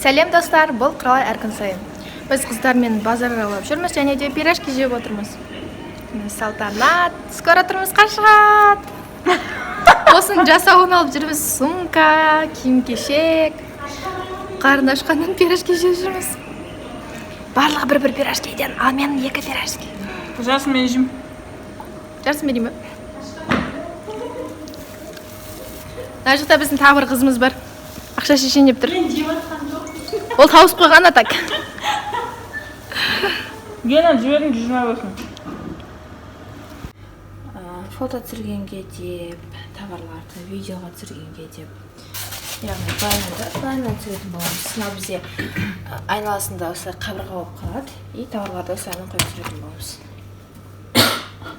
Сәлем, достар, бұл Құралай әр күн сайын. Біз қыздармен базар аралап жүрміз және де пирожки жеп отырмыз. Міне, Салтанат скоро тұрмысқа шығады. Осының жасауын алып жүрміз: сумка, киім кешек. Қарны ашқаннан пирожки жеп жүрміз. Барлығы бір бір пирожкиден, ал мен екі пирожки. Жартысын мен жеймін. Жартысын берейін ба? Мына жақта біздің тағы бір қызымыз бар, ақша шешейін деп тұр. Мен жеп жатқан жоқпын. Ол тауысып қойған, а так. Гена, жібердің, 120 болсын. Фото түсіргенге деп, товарларды видеоға түсіргенге деп, яғни былайынан да, былайынан түсіретін боламыз. Мынау бізде айналасында осылай қабырға болып қалады, и товарларды осылайынан қойып түсіретін боламыз.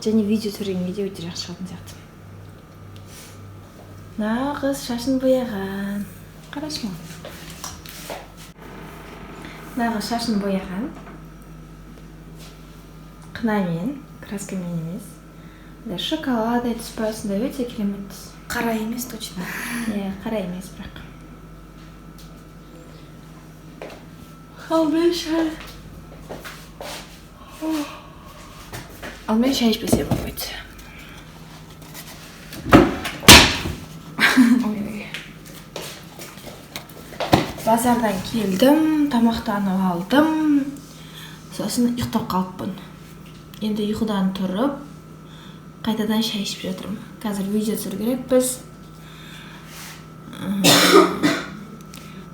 Және видео түсіргенге де өте жақсы шығатын сияқты. Мына қыз шашын бояған, қарашы маған. Мына қыз шашын бояған қынамен, краскамен емес. Мындай шоколадный түс па, сондай өте керемет түс. Қара емес точно. Иә, қара емес, бірақ. Ал мен шай ішпесем болмайды. Ой, ой. Базардан келдім, тамақтанып алдым, сосын ұйықтап қалыппын. Енді ұйқыдан тұрып, қайтадан шай ішіп жатырмын. Қазір видео түсіру керекпіз.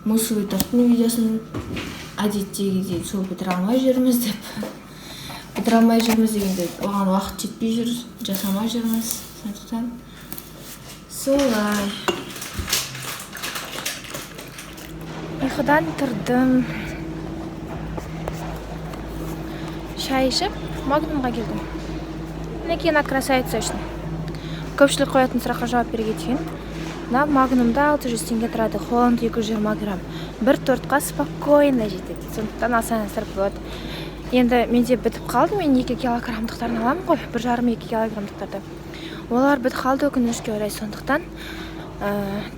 Муссовый торттың видеосын әдеттегідей сол бітіре алмай жүрміз деп. Бітіре алмай жүрміз дегенде, оған уақыт жетпей жүр, жасамай жүрміз. Сондықтан солай. Ұйқыдан тұрдым, шай ішіп, Магнумға келдім. Мінекей, мына красавица үшін көпшілік қоятын сұраққа жауап бере кетейін. Мына Магнумда 600 теңге тұрады Холланд 220 грамм. Бір тортқа спокойно жетеді, сондықтан алсаңыздар болады. Енді менде бітіп қалды. Мен 2 килограммдықтарын аламын ғой, 1,5-2 килограммдықтарды. Олар бітіп қалды, өкінішке орай. Сондықтан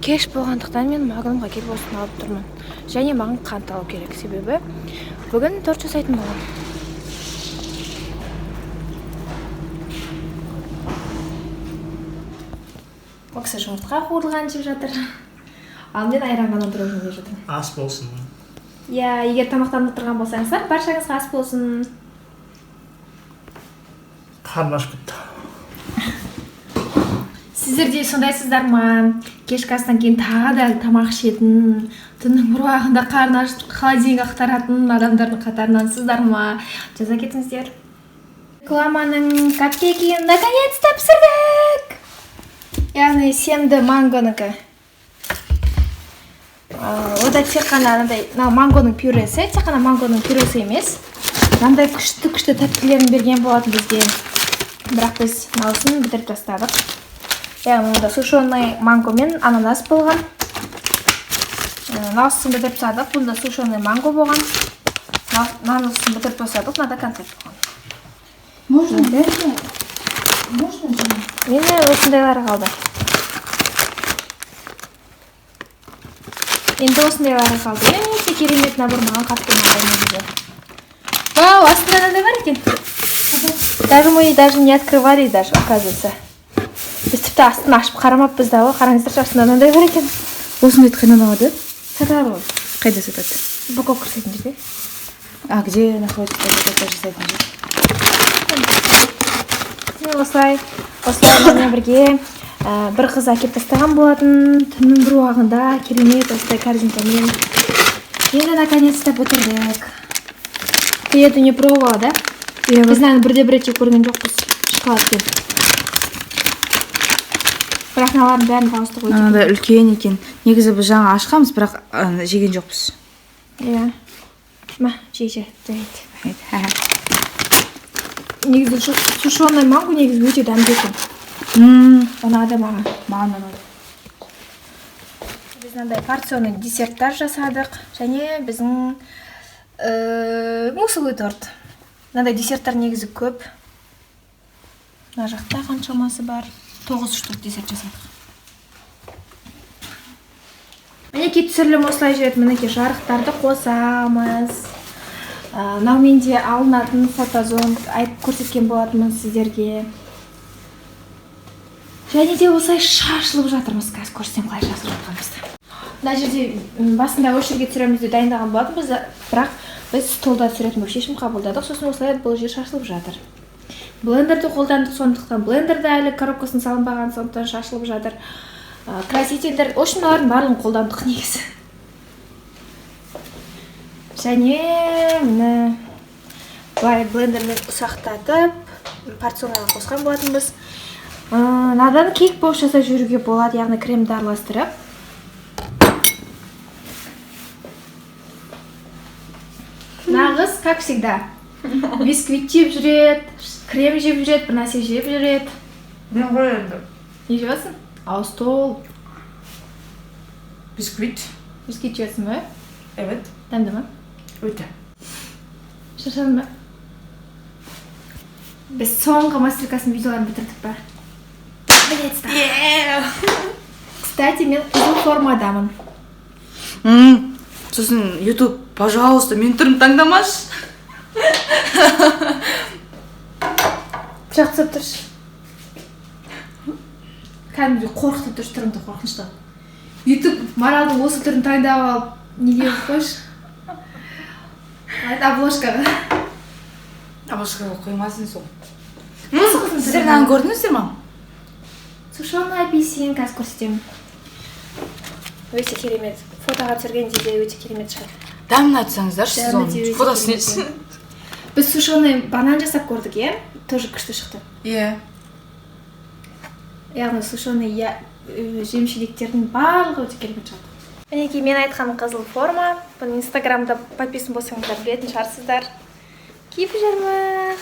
кеш болғандықтан мен Магнумға келіп осыны алып тұрмын. Және маған қант алу керек, себебі бүгін торт жасайтын боламын. Ол кісі жұмыртқа қуырылған жеп жатыр, ал мен айран ғана тұрып жеп жатырмын. Ас болсын. Иә, егер тамақтанып тұрған болсаңыздар, баршаңызға ас болсын. Қарным ашып кетті. Сіздер де сондайсыздар ма? Кешкі астан кейін тағы да тамақ ішетін, түннің бір уағында қарны ашып, холодильник ақтаратын адамдардың қатарынансыздар ма? Жаза кетіңіздер. Рекламаның капкейкін наконец-то пісірдік. Яғни семді мангонікі. Ода тек қана анандай мынау мангоның пюресі, тек қана мангоның пюресі емес, мынандай күшті күшті тәттілерін берген болатын бізге. Бірақ біз мынаусын бітіріп тастадық. Яғни мұнда сушеный манго мен ананас болған. Мынаусын бітіріп тастадық, бұнда сушеный манго болған. Мынанысын бітіріп тастадық, мынада конфет болған. Можно, можно, можно. Міне, осындайлар қалды. Енді осындайлары қалды. Өте керемет набор, маған қатты ұнады негізі. Вау, астында мынандай бар екен. Даже мы даже не открывали даже, оказывается. Біз тіпті астын ашып қарамаппыз да ғой. Қараңыздаршы, астында мынандай бар екен. Осындайды қайдан алады? Сатады ғой. Қайда сатады? Упаковка жасайтын жерде. А где находится упаковка жасайтын жер? Міне, осылай менімен бірге бір қыз әкеліп тастаған болатын түннің бір уағында, керемет осылай корзинкамен. Енді наконец-то бітірдік. Ты это не пробовала, да? Иә. Біз мынаны бірде бір рет жеп көрген жоқпыз шоколадпен, бірақ мыналардың бәрін тауыстық өте. Мынандай үлкен екен. Негізі біз жаңа ашқанбыз, бірақ жеген жоқпыз. Иә, мә, же, же, жарайды. Негізі сушеный манго негізі өте дәмді екен. Ұнады маған. Маған да ұнады. Біз мынандай порционный десерттар жасадық және біздің муссовый торт. Мынандай десерттар негізі көп. Мына жақта қаншамасы бар? Тоғыз штук десерт жасадық. Мінекей, түсірілім осылай жүреді. Мінекей, жарықтарды қосамыз. Мынау менде алынатын фотозон, айтып көрсеткен болатынмын сіздерге. Және де осылай шашылып жатырмыз. Қазір көрсетемін қалай шашылып жатқанымызды. Мына жерде басында осы жерге түсіреміз деп дайындаған болатынбыз, бірақ біз столда түсіретін болып шешім қабылдадық. Сосын осылай бұл жер шашылып жатыр. Блендерді қолдандық, сондықтан блендер де әлі коробкасын салынбаған, сондықтан шашылып жатыр. Красительдер, в общем, мыналардың барлығын қолдандық негізі. Және міне, былай блендермен ұсақтатып порционға қосқан болатынбыз. Мынадан кейк болып жасап жіберуге болады, яғни кремді араластырып. Нағыз, как всегда, бисквит жеп жүреді, крем жеп жүреді, бір нәрсе жеп жүреді. Мен ғой енді. Не жеп жатсың? Ауыз тол. Бисквит. Бисквит жеп жатсың ба? Evet. Дәмді ма? Өте. Шаршадың ба? Біз соңғы мастер-класстың видеоларын бітірдік па? Наконец-то. Кстати, мен қызыл формадамын. Сосын YouTube, пожалуйста, менің түрімді таңдамашы. Пышақ түсіп тұршы. Кәдімгідей қорқытып тұршы, түріңді қорқынышты. YouTube Маралдың осы түрін таңдап алып, неге қойшы? Айт, обложкаға. Обложкаға қоймасын сол. Сіздер мынаны көрдіңіздер ма? Сушеный апельсин қазір көрсетемін. Өте керемет. Фотоға түсіргенде де өте керемет шығады. Дәмін айтсаңыздаршы, сіз Дәмі де оның өте фотосын. керемет. Біз сушеный банан жасап көрдік, иә? Тоже күшті шықты. Иә. Яғни сушеный жеміс жидектердің барлығы өте керемет шығады. Мінекей, мен айтқан қызыл форма. Бұны инстаграмда подписан болсаңыздар, білетін шығарсыздар. Киіп жүрмін.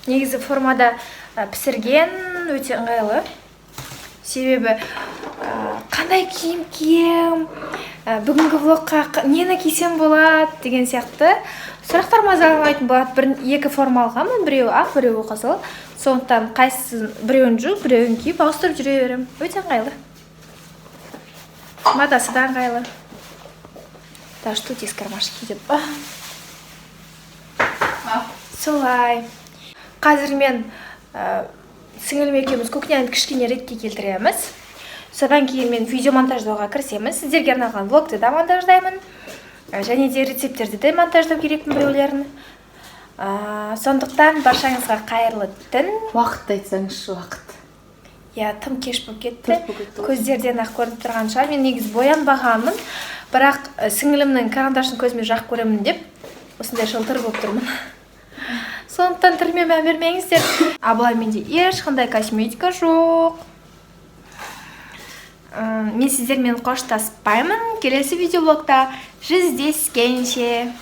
Негізі формада пісірген өте ыңғайлы. Себебі қандай киім кием, бүгінгі влогқа нені кисем болады деген сияқты сұрақтар мазаламайтын болады. Бір екі форма алғанмын, біреуі ақ, біреуі қызыл. Сондықтан қайсысын, біреуін жуып, біреуін киіп ауыстырып жүре беремін. Өте ыңғайлы. Матасы да ыңғайлы. Даже тут есть кармашки деп. Солай. Қазір мен сіңілім екеуміз кухняны кішкене ретке келтіреміз. Содан кейін мен видео монтаждауға кірісемін. Сіздерге арналған влогты да монтаждаймын. Және де рецепттерді де монтаждау керекпін біреулерін. Сондықтан баршаңызға қайырлы түн. Уақытты айтсаңызшы, уақыт. Иә, тым кеш болып кетті. Кеш болып кетті ғой. Көздерден ақ көрініп тұрған шығар. Мен негізі боянбағанмын, бірақ сіңілімнің карандашын көзіме жағып көремін деп осындай жылтыр болып тұрмын. Сондықтан түріме мән бермеңіздер. А былай менде ешқандай косметика жоқ. Мен сіздермен қоштаспаймын. Келесі видеоблогта жүздескенше.